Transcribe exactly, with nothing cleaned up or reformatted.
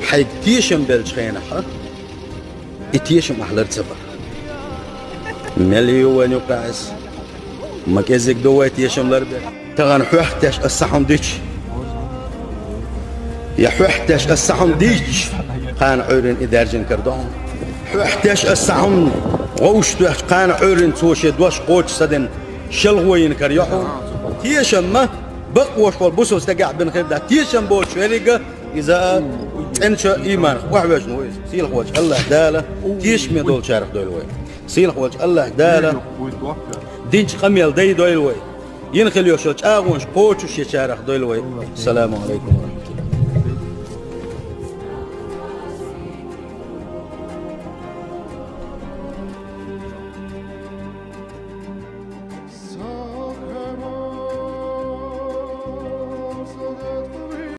Хьайга тешам беллачу хенахь, и тешам ахь лар ца бара. Мел ю вайн юкъахь иза? Ма кӀезиг ду вай тешам лар бер. Тахана хьоьхтеш аса хьуна дича, я хьоьхтеш аса хьуна дича, кхана Ӏуьйрина и даьржина кара ду хьуна. Хьоьхтеш аса хьуна гӀовш тоьхча, кхана Ӏуьйрина цо шен дош кхочуш ца дина, шелхо йина кара ю хьуна. Тешам ма бакъош волу бусалба стагехь бина хир дац. Тешам боцуш веррига иза цӀена чо ийманах охьавоьжна ву иза. Сийлахь волчу АллахӀ Дала тешаме долчарах дойла вай. Сийлахь волчу АллахӀ Дала динчу къамел дай дойла вай. Йина хила йолчу чӀагӀонаш кхочушъечарах дойла вай. Саламу алейкум.